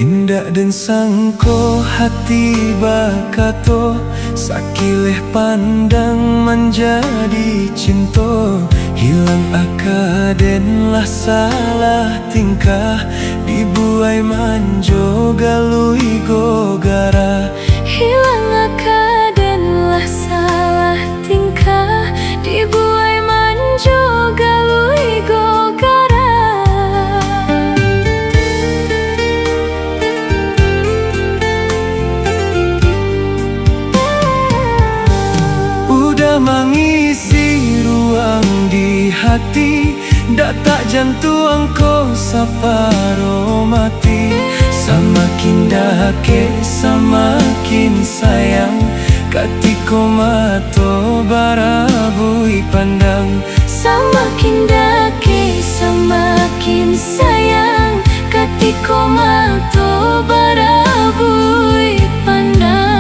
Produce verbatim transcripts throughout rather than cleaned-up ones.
Indak den sangko hati bakato, sakileh pandang manjadi cinto. Hilang aka den lah salah tingkah, dibuai manjo galui gogara. Hilang aka den lah salah tingkah, dibuai manjo galui gogara. Udah mangisi ruang di hati, datak jantuang ko saparo mati. Samakin dakek, samakin sayang, katiko mato barabuik pandang. Samakin dakek, samakin sayang, katiko mato barabuik pandang.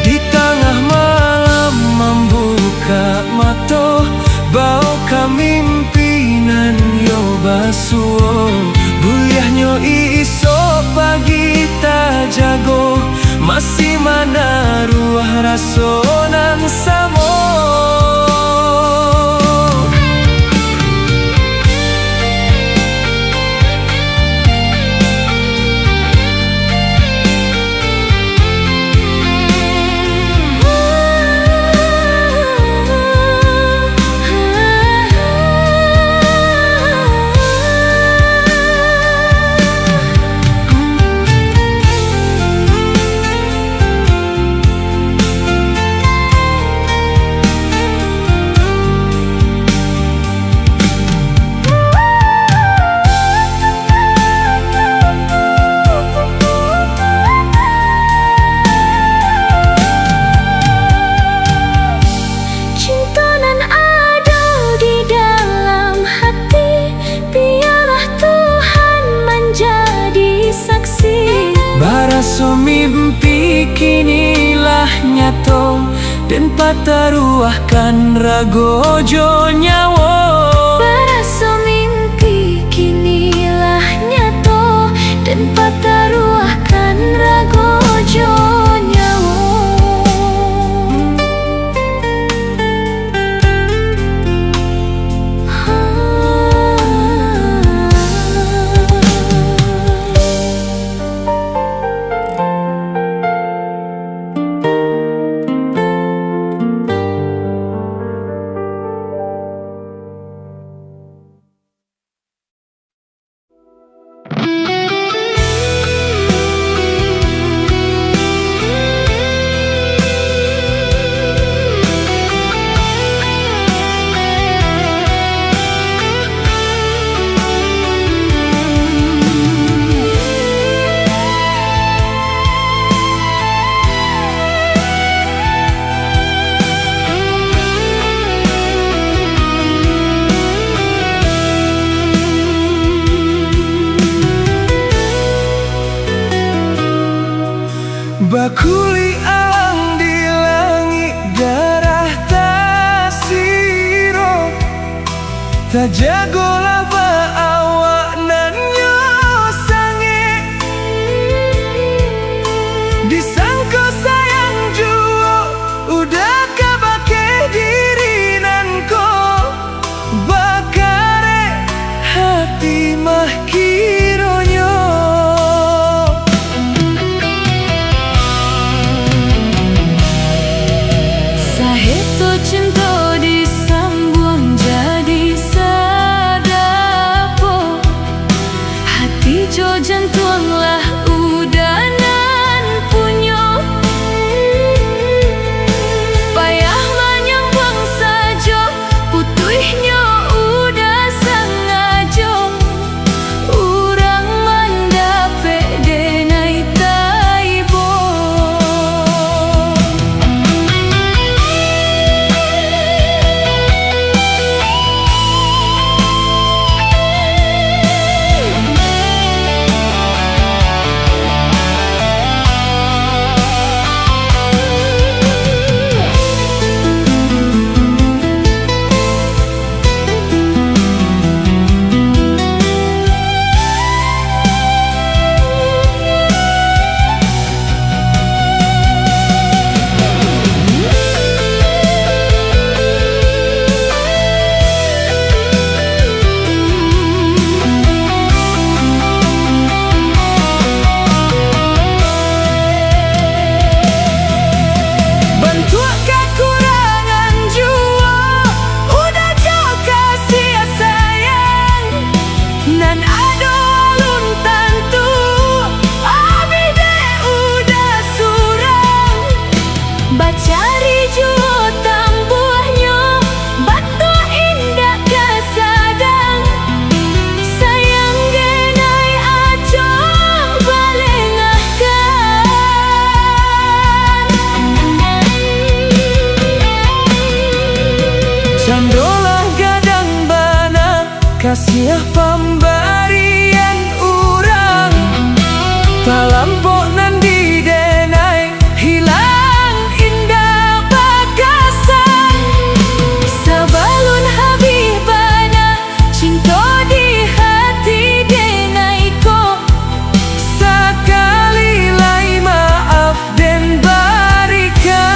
Di tangah malam mambukak mato, bao ka mimpi nan yo basuo. Buliahnyo isok pagi tajago, masih manaruah raso nan samo. Cinto nan ado di dalam hati, biarlah Tuhan manjadi saksi. Baraso mimpi kini lah nyato, den pataruahkan rago jo nyawo. Baraso mimpi kini lah nyato, den pataruahkan rago jo nyawo. Bakulik alang di langik darah tasiro. Tajagolah ba awak nan nyo sangek. Disangko sayang juo, udah ka bakeh diri nan ko bakarek hati mah kironyo. Saheto cinto disambuang jadi sadonyo. Ado alun tantu, abih dek udah surang. Bacari juo tambuahnyo, batuah indak ka sadang. Sayang denai acok balengahkan. Cando lah gadang bana, kasiah pambarian urang. Talampok nan di denai, hilang indak bakasan. Sabalun habih bana cinto di hati denai ko, sakali lai maaf den barikan.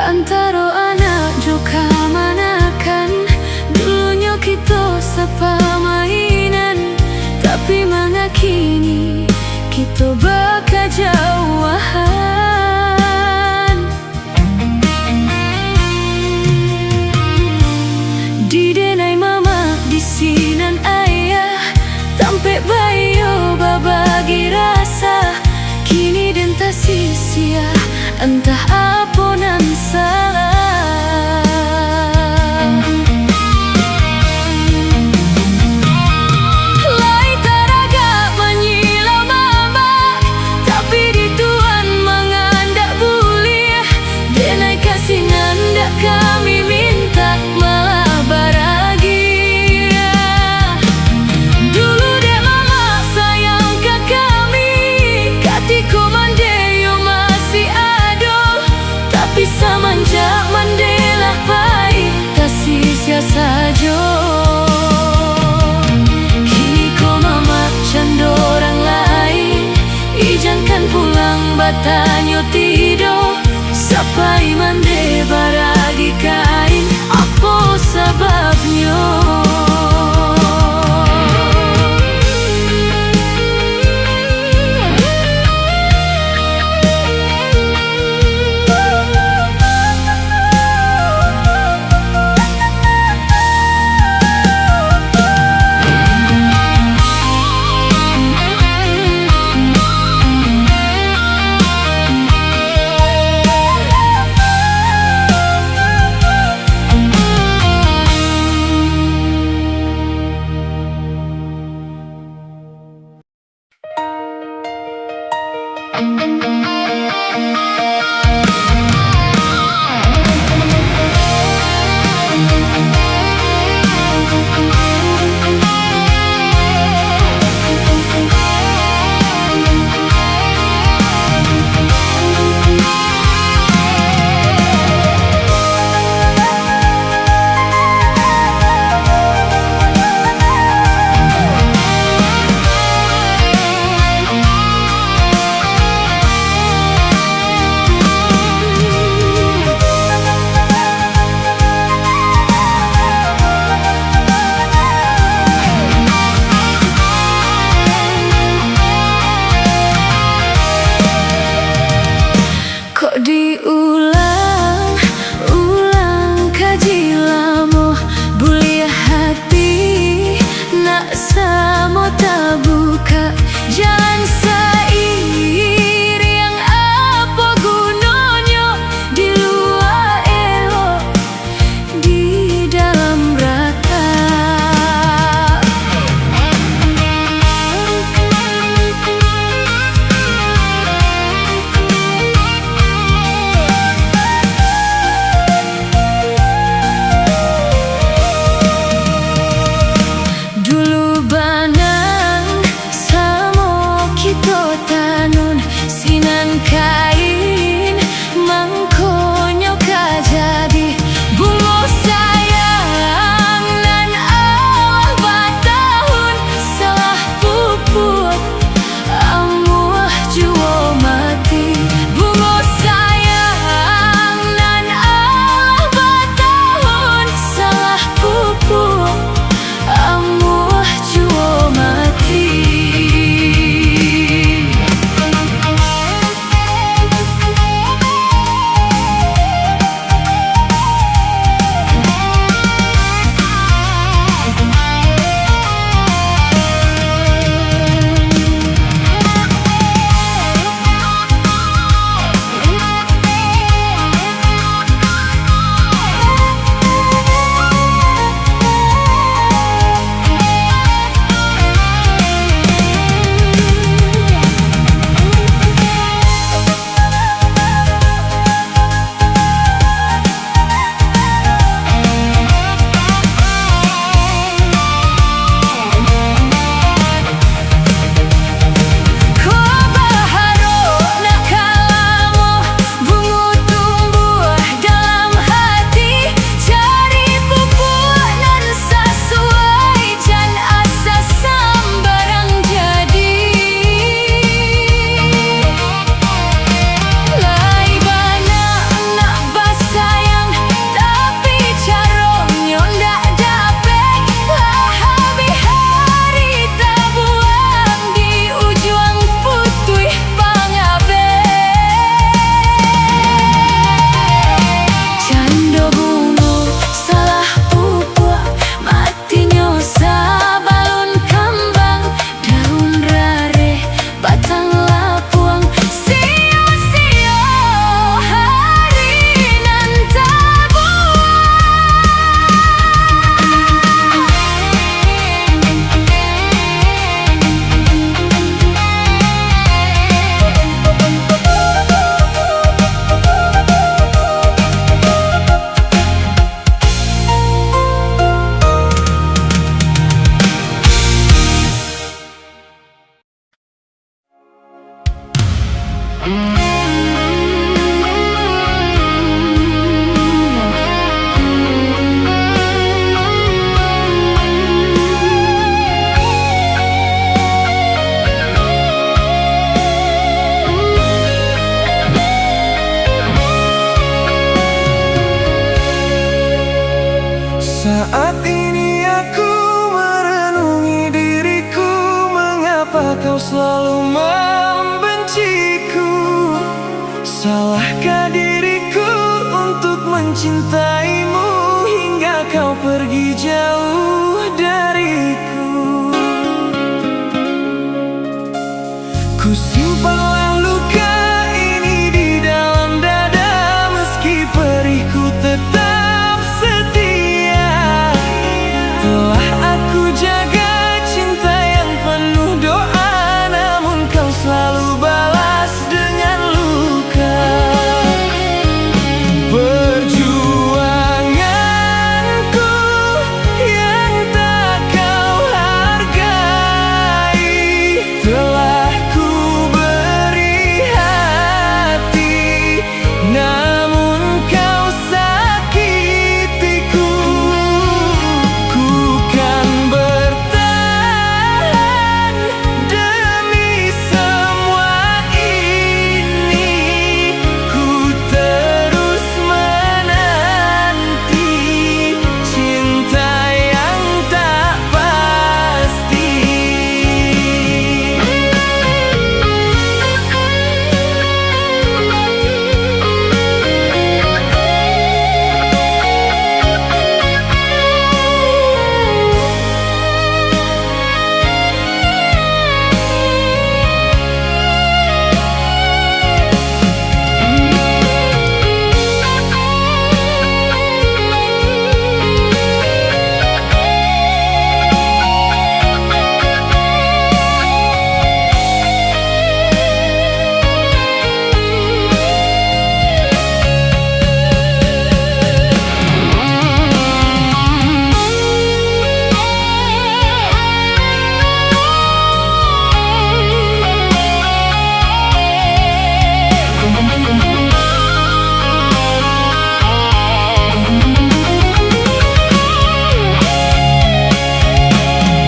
Antaro anak jo kamanakan, dulunyo kito sapamainan, tapi manga kini kito bakajauahan. Di denai mamak, di sinan ayah, tampek baiyo babagi rasa, kini den tasisiah, antah apo nan salah. Lai taragak manyilau mamak, tapi di Tuhan mangandak buliah. Denai kasih nan dak kami mintak, malah baragiah. Dulu dek mamak sayang ka kami, katiko mande yo masih ado, tapi samanjak mande lah pai, tasisiah sajo. Kini ko mamak cando urang lain, ijankan pulang batanyo tido, sapai mande baragi kain, apo sababnyo? Saat ini aku merenungi diriku, mengapa kau selalu membenciku? Salahkah diriku untuk mencintaimu hingga kau pergi jauh dariku? Ku simpanlah luka ini di dalam dada, meski perihku tetap setia. Telah aku jaga cinta yang penuh doa, namun kau selalu balas dengan luka. Perjuanganku yang tak kau hargai, telah ku beri hati, namun kau sakitiku. Ku kan bertahan demi semua ini, ku terus menanti cinta yang tak pasti.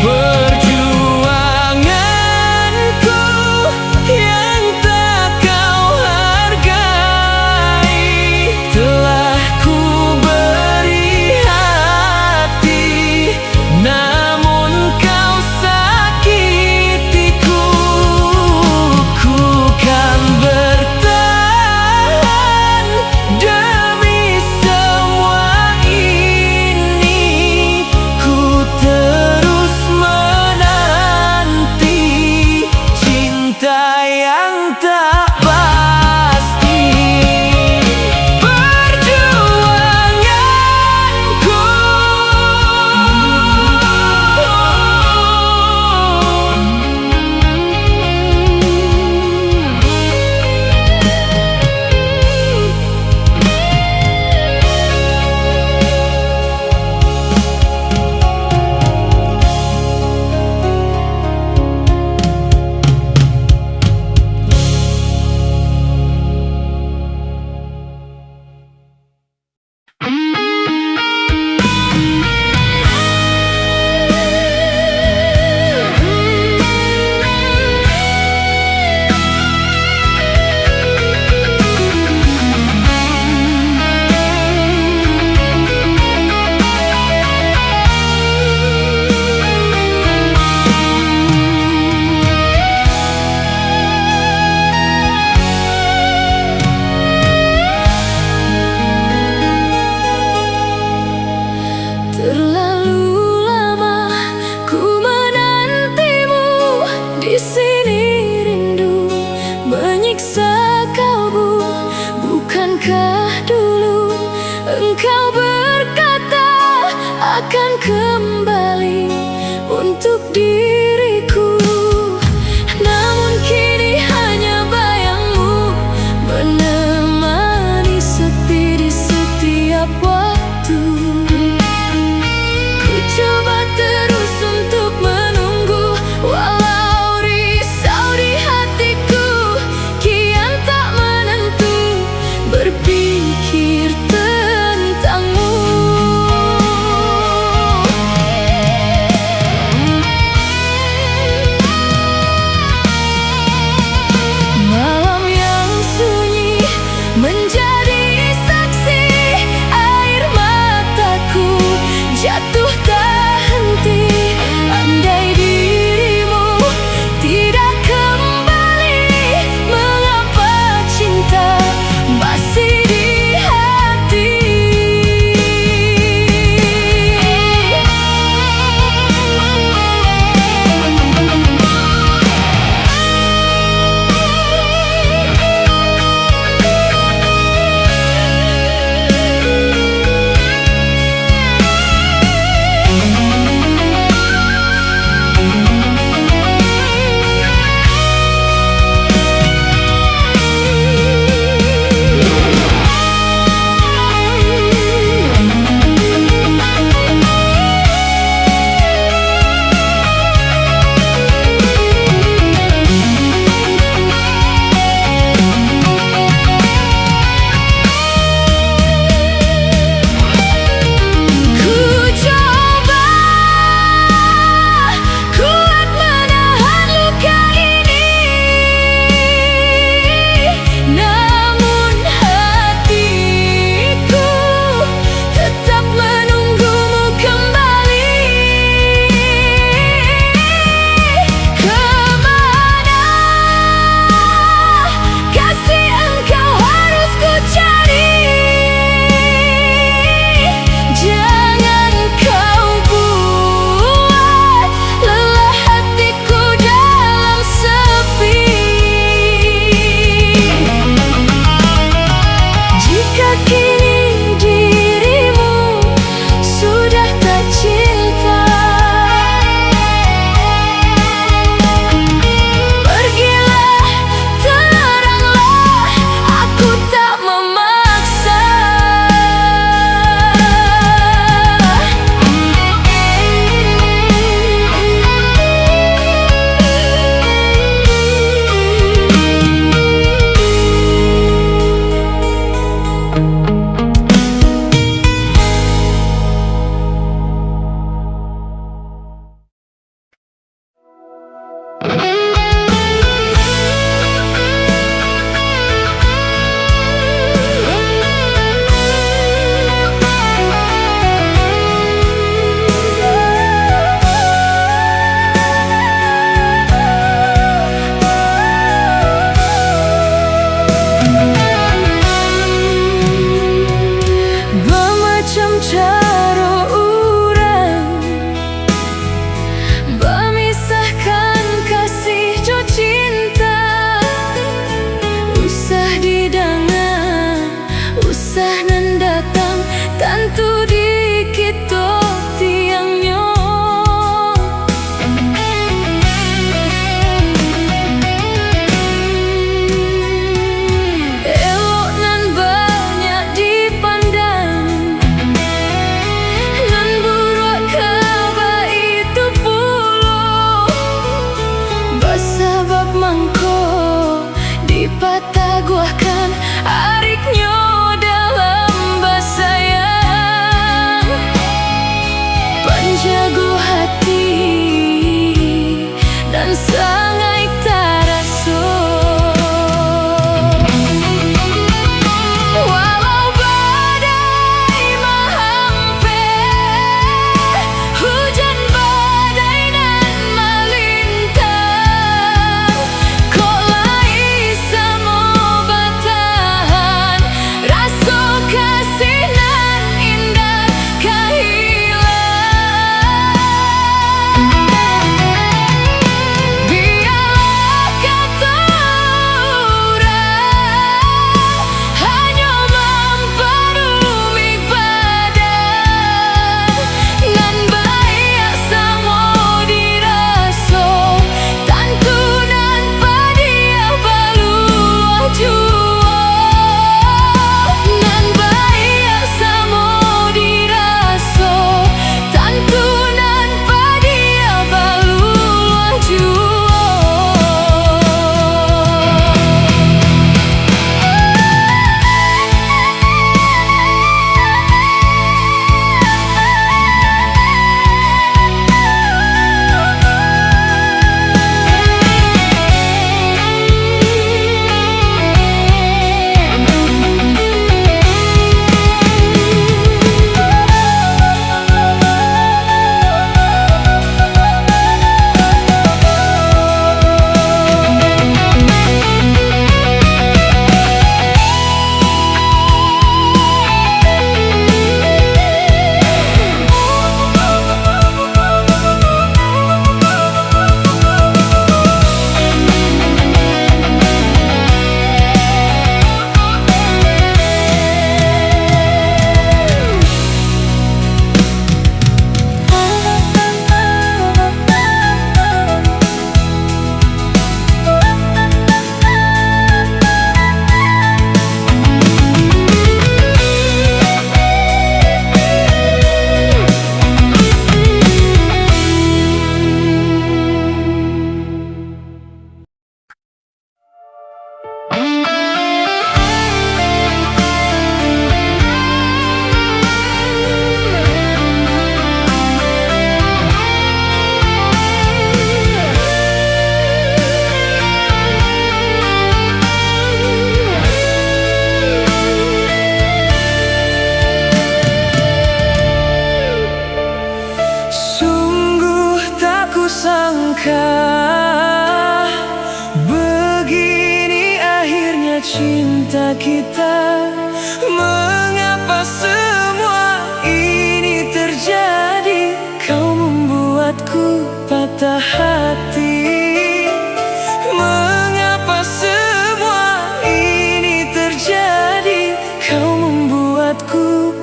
Perjuanganku yang tak kau hargai, telah ku beri hati, namun kau sakitiku. Ku kan bertahan demi semua ini, ku terus menanti cinta yang tak pasti. Perjuanganku. Terlalu lama ku menantimu di sini, rindu menyiksa kalbu. Bukankah dulu engkau berkata akan kembali untuk diriku? Namun kini hanya bayangmu menemani sepi di setiap waktu. Ku coba terus untuk menunggu, walau risau di hatiku, kian tak menentu berpikir tentangmu.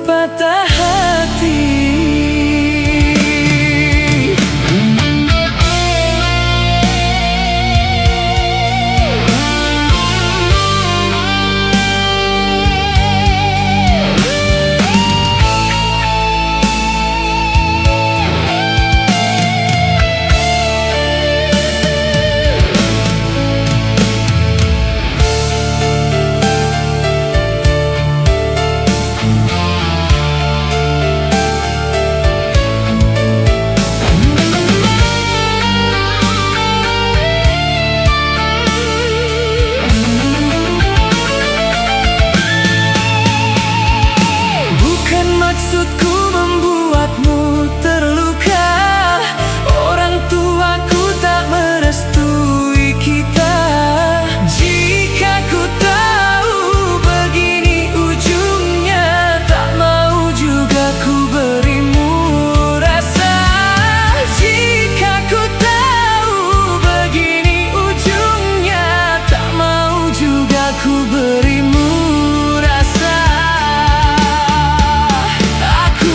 patah hati. Bukan maksudku membuatmu terluka. Orang tuaku tak merestui kita. Jika ku tahu begini ujungnya, tak mau juga ku berimu rasa. Jika ku tahu begini ujungnya, tak mau juga ku berimu rasa. Aku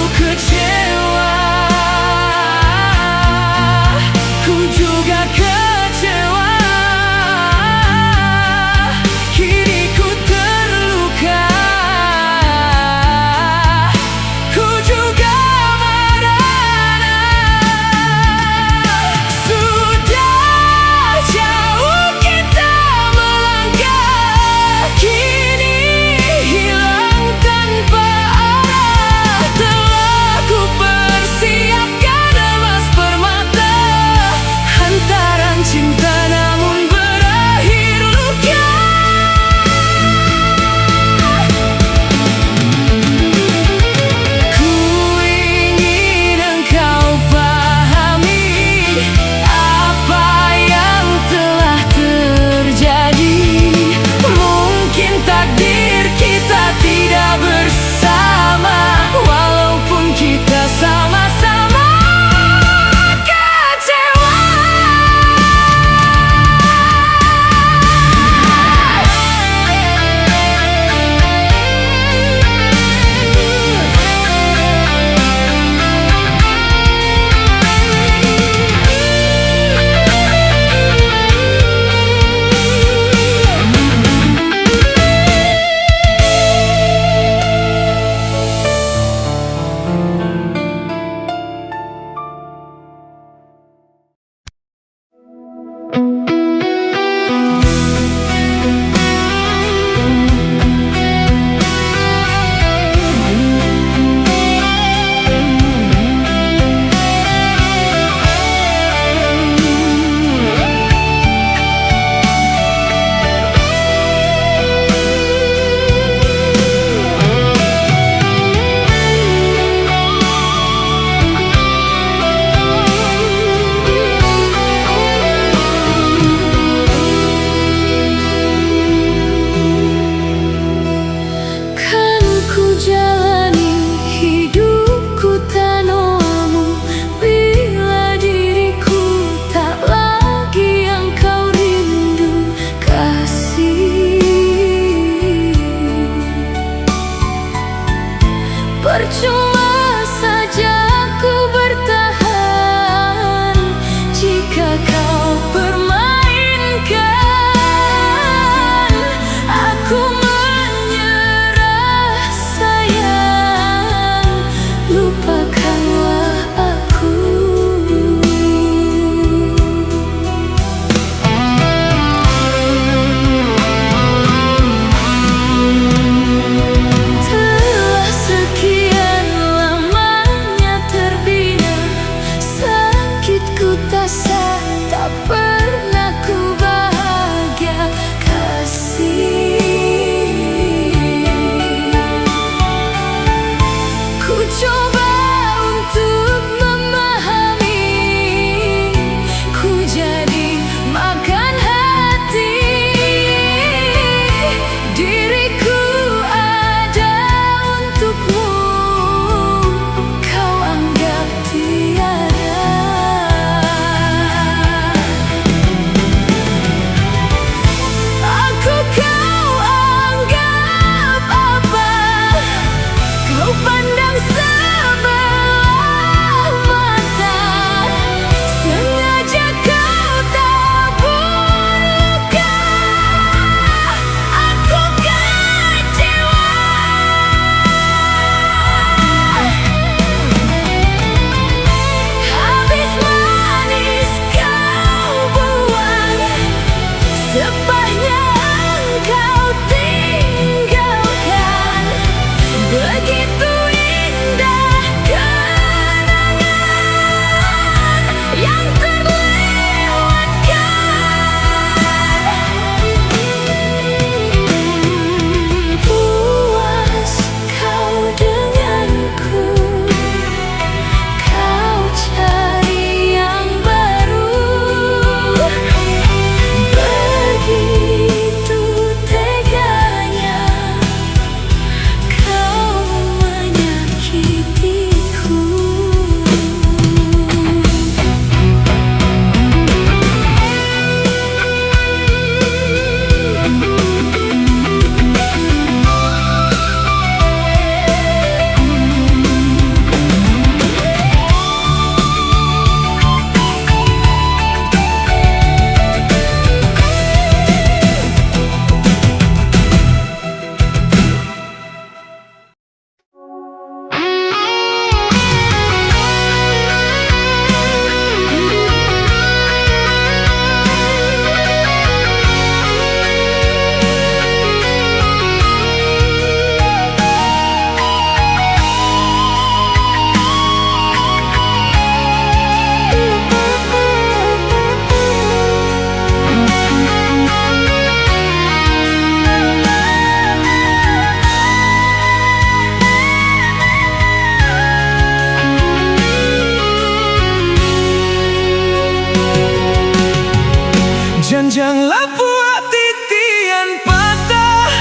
Jan lapuak titian patah,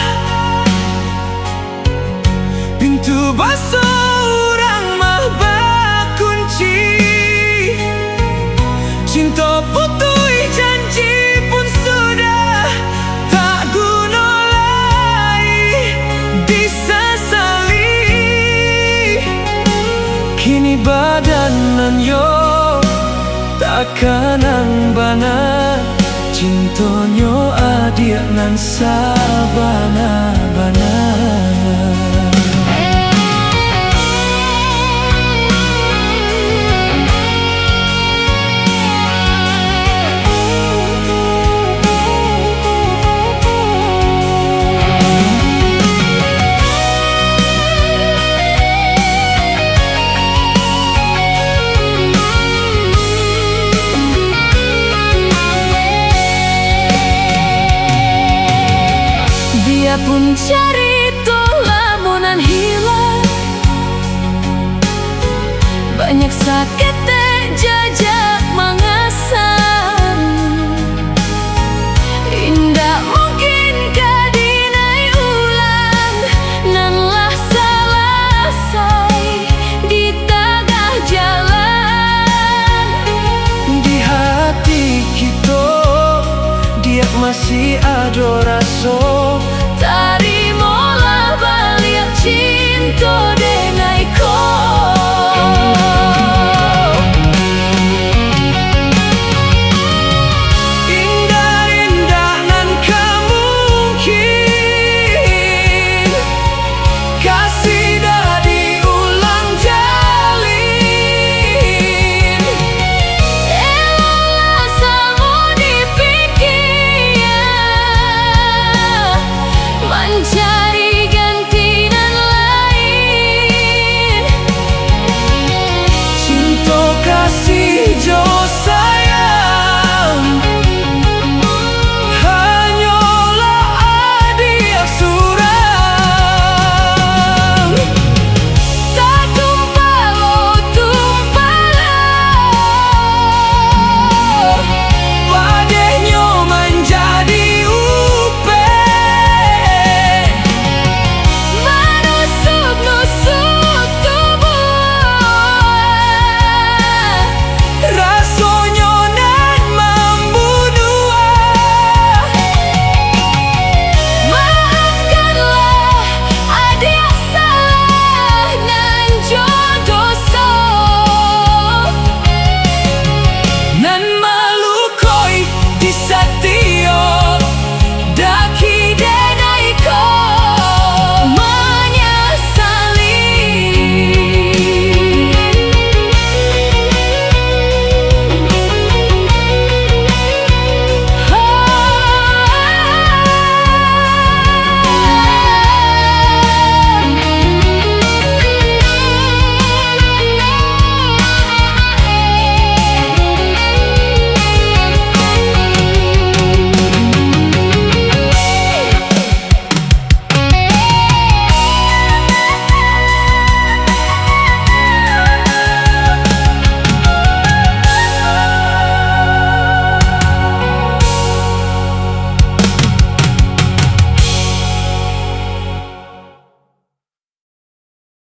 pintu baso urang mah bakunci. Cinto putuih, janji pun sudah tak guno lai disasali. Kini badan nan yo takanang bana, cintonyo adiak nan sabana-bana. Biapun carito lamunan hilang, banyak saketek jajak mangasan. Indak mungkin ka dinai ulang, nan lah salasai di tangah jalan. Di hati kito, diak masih ado raso. Tarimolah baliak cinto dek